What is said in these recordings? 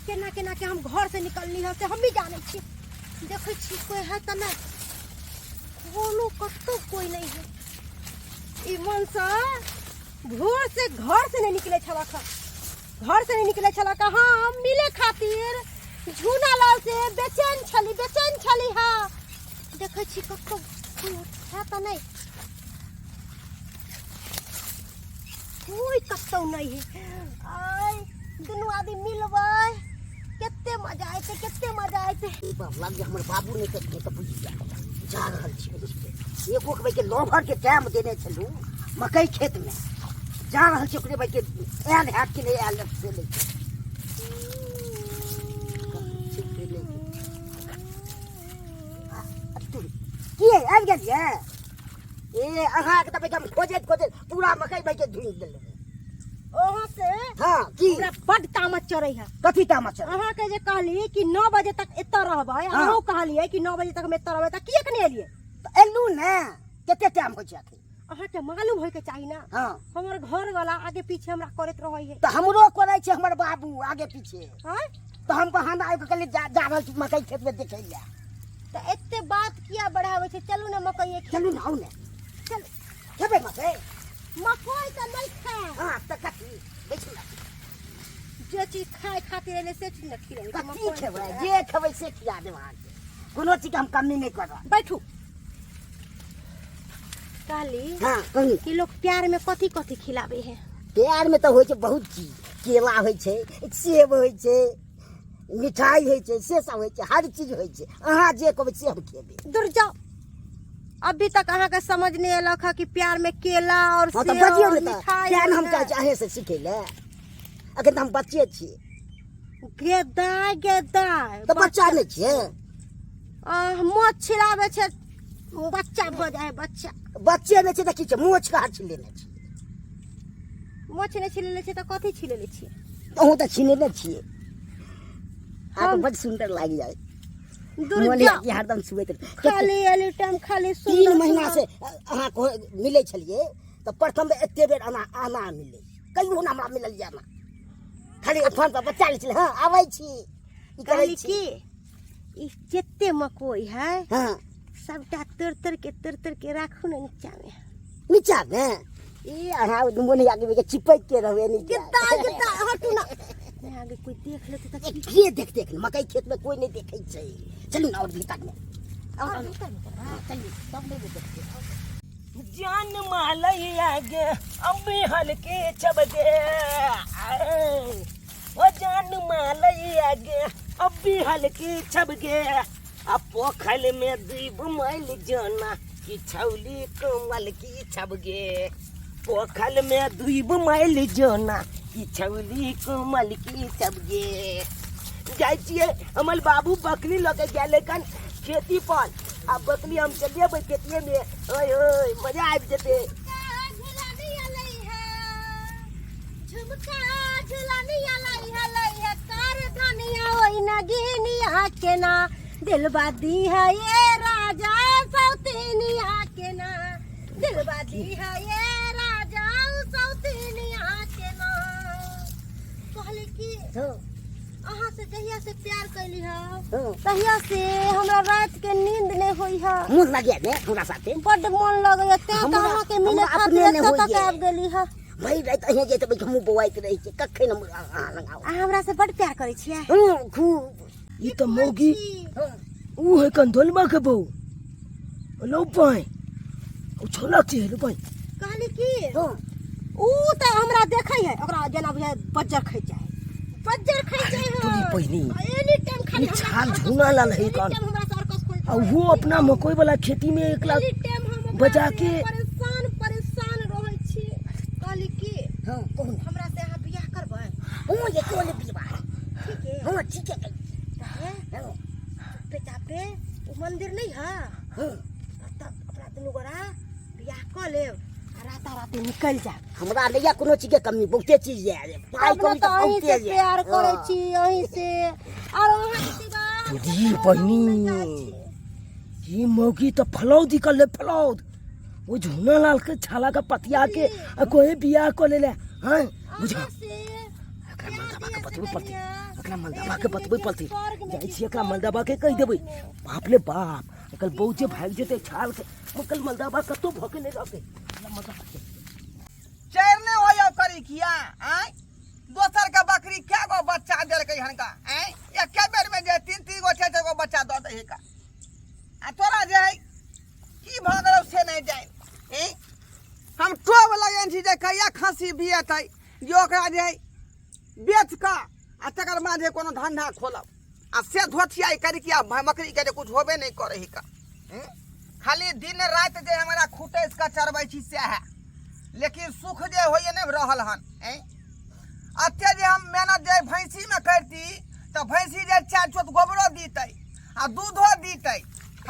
केना केना के हम घर से निकलली है से हम भी जानै छी। देखै छी कोई है तऽ नहि, कोनो कतौ कोई नहीं है। ई मनसा भोर से घर से नहीं निकले छला खा, घर से नहीं निकले छला का। हाँ, मिले खातिर झूना लाल से बेचैन छली, बेचैन छली। हाँ, देखै छी कतौ कोई है तऽ नहीं, कोई कतौ नहीं है। आय दुनू आदमी मिलबै, कते मजा अयतै, कते मजा अयतै। बाप लाग हमर बाबू नहि तऽ तऽ बुझि जा जा रहल छी। एगो के भाई लोभर के टाइम देने छलहुँ मकई खेत में, जा रहल छी ओकरे भाई के आयल हैत कि नहि आयल से नहि। की आबि गेलियै? ए अहाँके तऽ भाई हम खोजैत खोजैत पूरा मकई भाई के ढूंढि देलहुँ अहाँ से। हाँ, की हमरा बड तामस चढ़ै है। कथी तामस चढ़ै? अहाँ के जे कहली कि 9 बजे तक एतऽ रहबै, हाँ। अहूँ कहलियै कि 9 बजे तक हम एतऽ रहबै, तऽ किएक नहि एलियै? तऽ एलहुँ ने, कते टाइम होइ छै अखन? अहाँ के मालूम होय के चाही ना। हाँ। हमर घर वाला आगे पीछे हमरा करैत रहै है। तऽ हमरो करै छै हमर बाबू आगे पीछे। हाँ? तऽ हम बहाना आबि कऽ कहलियै जा रहल छी मकई खेत में देखै लए। तऽ एते बात किया बढ़ाबै छै? चलू ने मकई खेत। चलू ने, आउ ने। चलू। खेबै मकई? मकई तऽ नहि खाय। हाँ, तऽ कथी? बैसू ने। जे चीज खाय खातिर एलै से चीज ने खिलेबै। कथी खेबै? जे खेबै से खिया देब अहाँके, कोनो चीजके हम कमी नहि करब। बैठू। कहली हाँ, कहू कि लोग प्यार में कथी कथी खिलावे है? प्यार में तऽ होइ छै बहुत चीज, केला होइ छै, सेब होइ छै, मिठाई होइ छै, से सब होइ छै, हर चीज होइ छै। अहाँ जे कहबै से हम खेबै। दूर जाओ, अभी तक अहाँ के समझ नहीं अलक है कि प्यार में केला और हाँ, तऽ सेब बजियौ और ने तऽ मिठाई तें ने हम होइ कहै है। छी अहें से सिखै लए, अखन तऽ हम बच्चे छी। गेदा गेदा। तऽ बच्चा नहि छियै? मोछ छिलाबै छै बच्चा भऽ जाइ है बच्चा। बच्चे नहि छै तऽ की छै? मोछ कहाँ छिलेने छी? मोछ नहि छिलेने छै तऽ कथी छिलेने छियै? अहूँ तऽ छिलेने छियै। अहाँके बड सुन्दर लागि जाइ दूर मोन जाओ। कि हरदम छुएत रही। खाली एनी टाइम खाली 3 सुन्दर महीना सुन्दर। से अहाँ मिलै छलियै तऽ प्रथम बेर एते बेर आना आना मिलै, कहियो ने हमरा मिलल ये आना। खाली फोन पर बच्चा लै छलै, हँ आबै छी, ई करै कहली छी। की ई जते मकई है, हाँ, सबटा तोड़ तोड़ के, तोड़ तोड़ के राखू ने नीचा में। नीचा में? ई अहाँ मोन आगे के चिपक के रहबै नीचा। गिद्दा गिद्दा, हटू ना, नहीं आगे कोई देख लेते तऽ ए, के देख देख, मकई खेत में कोई नहीं देखै छै। चलू ने और भीतर में, और भीतर में चलू। हाँ, चलू, सब नहीं देखते। जान मालैया गे अम्बी हल्के छबगे, ओ जान मालैया गे अब्बी हल्की छबगे, आ पोखल में दीब मैल जाना कि छौली कमल की छबगे, पोखल में दुइब मैल जाना कि छौली कमल की छबगे। जाइ छियै, हमर बाबू बकरी लऽ के गेलै कन खेती पर, आ बकरी हम चलिएबै खेतिए में। ओए ओए, मजा आबि जेतै। झुमका झुलनिया लै है, लै है कर धनिया ओइ नगिनिया के ना, दिलबा दी है ये राजा सौतीनिया के ना, दिलबा दी है ये राजा सौतीनिया के ना। कहली कि अहाँ से जहिया से प्यार कैली है, तहिया से हमरा रात के नींद नहीं होई है। मोन लगे ने हमरा साथे? बड्ड मन लगैया, तें तऽ अहाँ के मिले हमरा खातिर अपने नहि एतऽ तक होइए। आबि गेली है। भरि राति अहें जे तऽ हमहूँ बौआइत रहै छियै, कखन हम अहाँ लग आउ। अहाँ हमरा से बड्ड प्यार करै छियै? हूँ, खूब। ई तऽ मौगी ऊ है कंधोलमा के बहू लो पाए, ओ छोला के है लो पाए। कहली की ऊ तऽ हमरा देखै है, ओकरा जेना बुझाय बज्जर खै जाइ, बज्जर खै जाइ है। तोरी पहिनी। एनी टाइम खाली ई हमरा छाल से झूना लाल है एनी कान। टाइम हमरा से अरकस खोजैत आ रहै। वो अपना मकई वाला खेती में 1 लाख एनी टाइम हम ओकरा बजा से के परेशान परेशान रहै छी। कहली की हाँ, कहू ने। हमरा से अहाँ बियाह करबै? हूँ, ये क्यों नहीं बियाह? ठीक है। हाँ, ठीक है। हैं? हाँ। चुपे चापे वो मंदिर नहीं है? हाँ। तब अपना दुनू गोरा बियाह कऽ लेब आ राता राती निकल जायब। हमरा नहीं है कोनो चीज के कमी, बहुते चीज है। पाई तब ने कमी तऽ तऽ अहीं बहुते से है। प्यार करै हाँ। छी अहीं से, और अहाँ के सिवा हम बुझी ककरो बहिनी। लग नहि जाइ छी। ई मौगी तऽ फलौद निकल ले फलौद, वो झूना लाल के छाला के पतिया के आ कोई बियाह कर ले ले। हाँ, बुझा। अहाँ से एकरा मंगा के बता। बतबै पड़तै एकरा मलदबा के बतबै पड़तै जाइ छी एकरा मलदबा के कहि देबै बाप रे बाप एकर बहू जे भागि जेतै छाल के ओकर मलदबा कतौ भऽ के नहि रहतै चैरने होइयो करी किया आय दोसर के बकरी क्या गो बच्चा देलकै हनका आय एके बेर में जे तीन तीन गो चारि चारि गो बच्चा दऽ दै का आ तोरा जे है की भऽ गेलौ से नहि जाय ए हम टोब लगेने छी जे कहिया खस्सी बिएतै जे ओकरा जे है बेच कऽ आ तकर बाद जे कोनो धंधा खोलब आ से धोथिया करी कि बकरी के जे कुछ होबे नहि करै है का खाली दिन राति जे हमरा खुटैस कऽ चरबै छी सएह लेकिन सुख जे होइए नहि रहल हन एते जे हम मेहनत जे भैंसीमे करती तऽ भैंसी जे चारि चोत गोबरो दितै आ दूधो दितै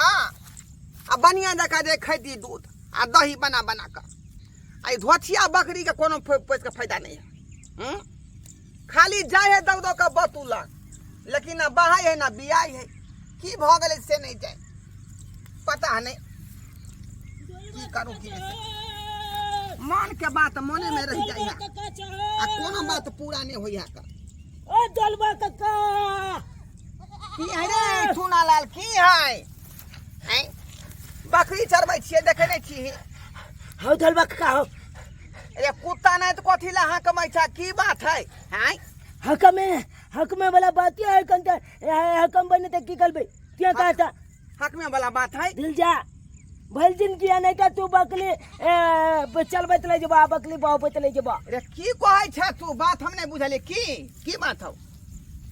हँ आ बढ़िआँ जकाँ जे खैती दूध आ दही बना बना कऽ आ ई धोथिया बकरीके कोनो पैसके फायदा नहि है खाली जाइ है दौड़ दौड़ कऽ बतुलक लेकिन ना बहाय है ना बियाइ है की भऽ गेलै से नहि जाय पता नहि की करू की नहि मन के बात मने में रह जाइ है आ कोनो बात पूरा नहि होइ है का ओ दलबा कक्का की है रे चूना लाल की है हैं बकरी चरबै छियै देखै नहि छी हौ दलबा कक्का हौ अरे कुत्ता नहीं तो कथी ला हाँ कमाई छा की बात है हैं हकमे हकमे वाला बात ये है कंता हकम बने ते की करबे क्या कहता हकमे वाला बात है दिल जा भल दिन किया नहीं का तू बकली चलबैत ले जेबा बकली बहबैत ले जेबा अरे की कहै छे तू बात हम नहीं बुझलिए की की बात हौ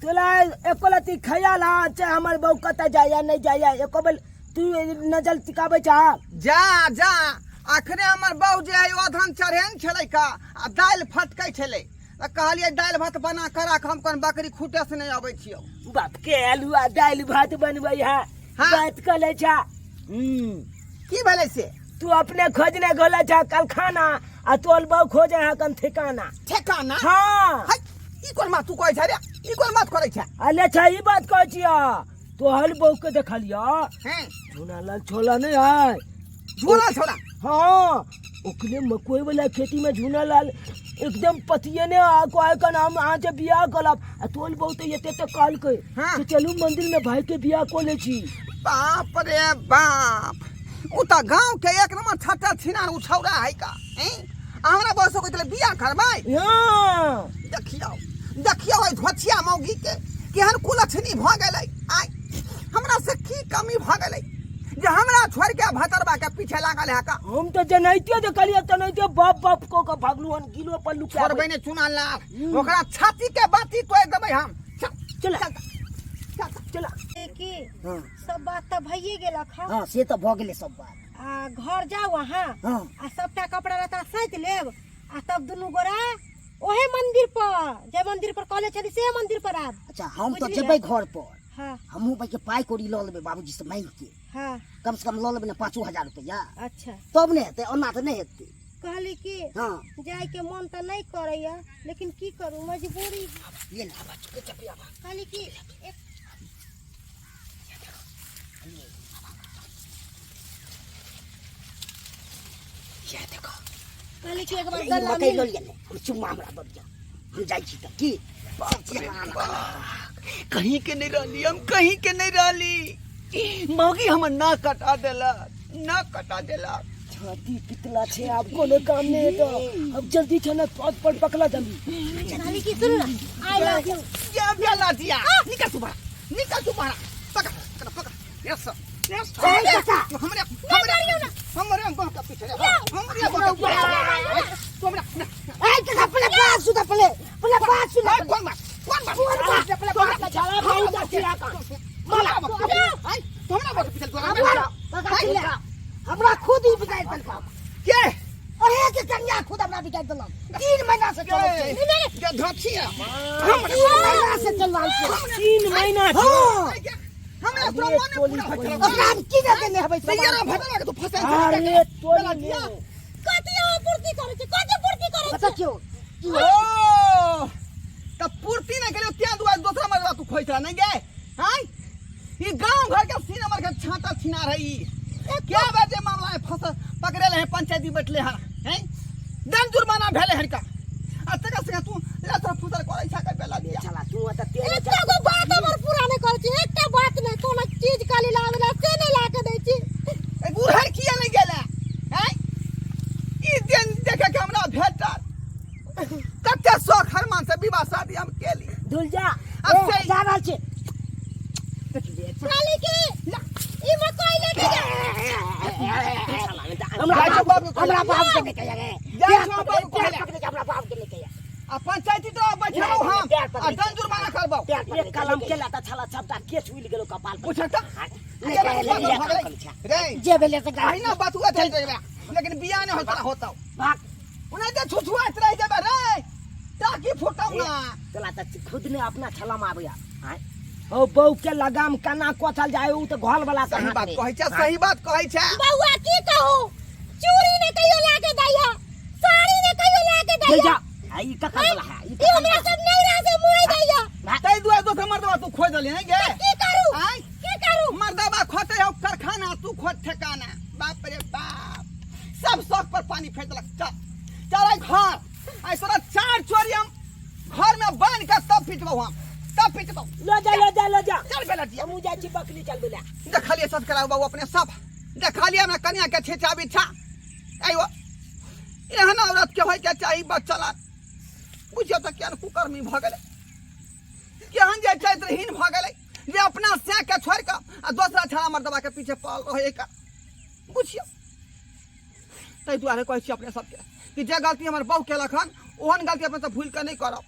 तोला एको लती ख्याल आ चाहे हमर बहू कतऽ जाया नहीं जाया एको बेल तू नजर टिकाबै छा जा जा अखने हमर बहू जे है अधन चढ़े ने छलै का आ दालि फटकै छलै तऽ कहलियै दालि भात बना कऽ राख हम कोन बकरी खूटे से नहि अबै छियौ बाप के आलू आ दालि भात बनबै है हाँ। बात कऽ लै छा हम्म की भेलै से तू अपने खोजने गोला छा कल खाना आ तोल बहु खोजे है कन ठिकाना ठेकाना हाँ है ई कोन बात तू कहै छै रे ई कोन बात करै छै अले छा ई बात कहै छिया तोहर बहू के देखलिया हैं झोला लाल छोला नहीं है झोला छोला हाँ ओकरे मकई वाला खेती में झूना लाल एकदम पतिये ने आ कोई का नाम अहाँ से बियाह करब आ तोल बहुत एते तक कहलकै हाँ। कि चलू मंदिर में भाई के बियाह को ले छी बाप रे बाप उ तऽ गाँव के एक नंबर छट्टा छिनार उ छौड़ा है का हैं हमरा बस को तले बियाह करबै हाँ देखियौ देखियौ एहि धोछिया मौगी के केहन कुलक्षणी भऽ गेलै आइ हमरा से की कमी भऽ गेलै जे हमरा छोड़ के भतरबा के पीछे लागल है का हम तो जनैते देखलिए तनैते बाप बाप को के भागलू हन गिलो पर लुका छोड़बै ने चुना लाल ओकरा छाती के बाती तोड़ देबै हम चल चला चल चल चला की हाँ सब बात तऽ भइए गेलक हँ हाँ से तऽ भऽ गेलै सब बात आ घर जाउ अहाँ हाँ आ सबटा कपड़ा लत्ता सैत लेब आ तब दुनू गोरा ओहे मंदिर पर जे मंदिर पर कहले छली से मंदिर पर आब अच्छा हम तऽ बुझलियै? जेबै घर पर हाँ हमहूँ भाई के पाइ कौड़ी लऽ लेबै बाबूजी से मांगि के हाँ कम से कम लऽ लेबै ने 5,000 रुपैआ अच्छा तब ने हेतै ओना तऽ नहि हेतै कहली कि हाँ जाय के मन तऽ नहि करैया लेकिन की करू मजबूरी ले ने आबा चुपे चापे आबा कहली कि एक ये देखो कहली कि एक बार ई गला मकई मिल लऽ लिअ ने हम चुम्मा हमरा दऽ दिअ हम जाइ छी तऽ की कहीं के नहीं रहली हम कहीं के नहीं रहली मौगी हमर ना कटा देलक ना कटा देलक छाती पितला छे आब कोनो काम नहीं है तो अब जल्दी छे ना पग पर पकड़ा जल्दी कहली कि सुन ना I love you ये बेला दिया निकल तू बाहर निकल तू बाहर पकड़ पकड़ पकड़ यस यस तू हमरे हमरे हमरे गांव के पीछे रे हमरे गांव के पीछे तू हमरा ए कका पहले बात सुन पहले पहले बात सुन ए, कौन बात कौन बात कौन बात पहले बात झाला बहुत जाती है का माला आई तू हमरा गांव के पीछे तू हमरा कका चिल्ला हमरा खुद ही बिगाड़ देलक के अरे के कन्या खुद हमरा बिगाड़ देलक 3 महीना से चलत छै के धोखिया 3 महीना से चल रहल छै 3 महीना छे हाँ हमरा तोरा मन पूरा होइत छलौ। ओकरा हम की दे देने हबै तैयार भदवा के तू फंसा अरे तोरी ने कथी अहाँ पूर्ति करै छी कथी पूर्ति करै बता क्यों की ओ त पूर्ति नहीं करियो त्या दुआर दोसरा मरवा तू खोइत रहा नहीं गे हाय ई गांव घर के सीन हमर के छाता छिना रही क्या बात जे मामला में फंस पकड़े है पंचायती बैठले हैं हैं दंड जुर्माना भेले हन का आ तकर संगे तू लथर फुसर करै छै के बेला दिया छला तू तऽ तेल एकटा गो बात हमर पूरा नहि करै छी, एकटा बात नहि, कोनो चीज खाली लाबै ला से नहि ला के दै छी। ए बुढ़ार किया नहि गेलै हैं? ई दिन देखे के हमरा भेटल, कते शौक हरमान से विवाह शादी हम केली। धुल जा। अब ए, से- जा रहल छी। खाली की ई मकई लेके जा। हमरा जाइ छौ बाप बाप के हमरा कहला। बाप के लेके आ गे। जाइ छौ बाप के कहला। पकड़े, हमरा बाप के लेके आ। आ पंचायती तो बैठबौ हम पैर पकड़ै आ दंड जुर्माना करबौ। पैर पकड़े। एक कलम के लाता छला सबटा केस उलि गेलो कपाल पर। पूछक तऽ नहि कहै, नहि कहै। रे जे भेलै से गाड़ी अहिना बतुआ चलि जेबै, लेकिन बियाह नहि होता होतौ। भाग। ओना जे छुछुआइत रहि जेबै रे, टाकी फुटौ ना। तोला तऽ खुद ने अपना छलम आबैया आँय? ओ बहू के लगाम केना कोचल जाय, उ तऽ घर वाला सही बात कहै छै, सही बात कहै छै। बौआ की कहू, चूड़ी ने कहियो ला के दैया, साड़ी ने कहियो ला के दैया। जा, आ ई ककर वाला है ई? ई हमरा सब नहीं रह से मुई दैया। ताहि दुआरे दोसर मर्दबा तू खोज देली नहीं गे? की करू? आँय? की करू? मर्दबा खोते हो कारखाना, तू खोज ठेकाना। बाप रे बाप, सब शौक पर पानी फेंक देलक। चल चल आई घर, आई तोरा चार चोरी हम घर में बांध के तब पिटबौ हम, तब पिटबौ। लो जा, लो जा, लो जा। चल बेला दिया। हमहूँ जाइ छी बकली चल बेला। देखलिए सस्कराउ बाबू अपने सब देखलिए हमरा कन्या के छेछा बिछा। आइयो एहन औरत के होय के चाही बच्चा ला। बुझियौ तऽ केहन कुकर्मी भऽ गेलै, केहन जे चरित्रहीन भऽ गेलै जे अपना सैं के छोड़ि कऽ आ दोसरा छड़ा मर्दबा के पीछे पड़ल रहै का। बुझियौ, ताहि दुआरे कहै छी अपने सबके कि जे गलती हमर बहू केलक हन, ओहन गलती अपने सब भूलि कऽ नहि करब।